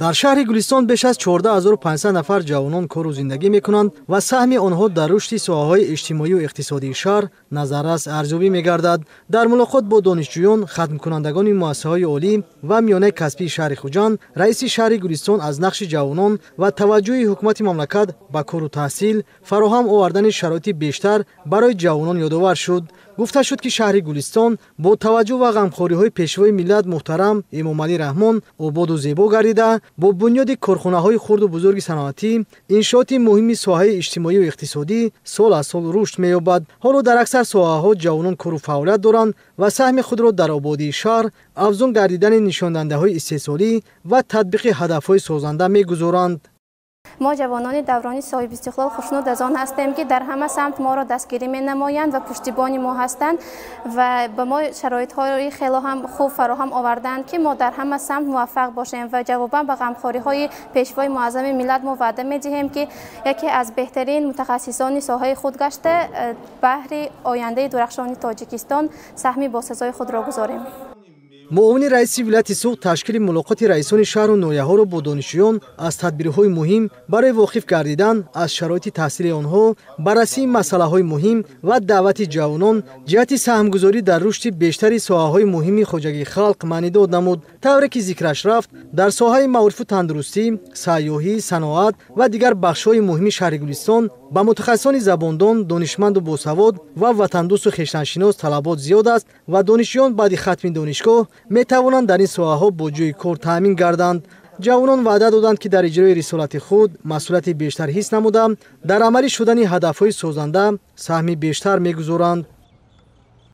Дар шаҳри Гулистон беш аз 14 500 нафар ҷавонон кору зиндагӣ мекунанд ва саҳми онҳо дар рушди соҳаҳои иҷтимоию иқтисодии шаҳр назаррас арзёбӣ мегардад. Дар мулоқот бо донишҷӯён, хатмкунандагони муассисаҳои олӣ ва миёнаи касбии шаҳри Хуҷанд, раиси шаҳри Гулистон аз нақши ҷавонон ва таваҷҷӯҳи ҳукумати мамлакат ба кору таҳсил, фароҳам овардани шароити бештар барои ҷавонон ёдовар шуд. Гуфта шуд, ки шаҳри Гулистон бо таваҷҷӯҳ ва ғамхориҳои Пешвои миллат муҳтарам Эмомалӣ Раҳмон ободу зебо гардида, бо бунёди корхонаҳои хурду бузурги саноатӣ, иншооти муҳими соҳаи иҷтимоию иқтисодӣ сол аз сол рушд меёбад. Ҳоло дар аксар соҳаҳо ҷавонон кору фаъолият доранд ва саҳми худро дар ободии шаҳр, афзун гардидани нишондиҳандаҳои истеҳсолӣ ва татбиқи ҳадафҳои созанда мегузоранд. Мо, ҷавонони даврони соҳибистиқлол, хушнуд аз он ҳастем, ки дар ҳама самт моро дастгирӣ менамоянд ва пуштибони мо ҳастанд ва ба мо шароитҳои хело ҳам хуб фароҳам овардаанд, ки мо дар ҳама самт муваффақ бошем. Ва ҷавобан ба ғамхориҳои Пешвои муаззами миллат мо ваъда медиҳем, ки яке аз беҳтарин мутахассисони соҳаи худ гашта, баҳри ояндаи дурахшони Тоҷикистон саҳми босазои худро гузорем. Муовини раиси вилояти Суғд ташкили мулоқоти раисони шаҳру ноҳияҳоро бо донишҷӯён аз тадбирҳои муҳим барои воқиф гардидан аз шароити таҳсили онҳо, баррасии масъалаҳои муҳим ва даъвати ҷавонон ҷиҳати саҳмгузорӣ дар рушди бештари соҳаҳои муҳими хоҷагии халқ маънидод намуд. Тавре ки зикраш рафт, дар соҳаи маорифу тандурустӣ, сайёҳӣ, саноат ва дигар бахшҳои муҳими шаҳри Гулистон ба мутахассисони забондон, донишманду босавод ва ватандӯсту хештаншинос талабот зиёд аст ва донишҷӯён баъди хатми донишгоҳ метавонанд дар ин соҳаҳо бо ҷойи кор таъмин гарданд. Ҷавонон ваъда доданд, ки дар иҷрои рисолати худ масъулияти бештар ҳис намуда, дар амалӣ шудани ҳадафҳои созанда саҳми бештар мегузоранд.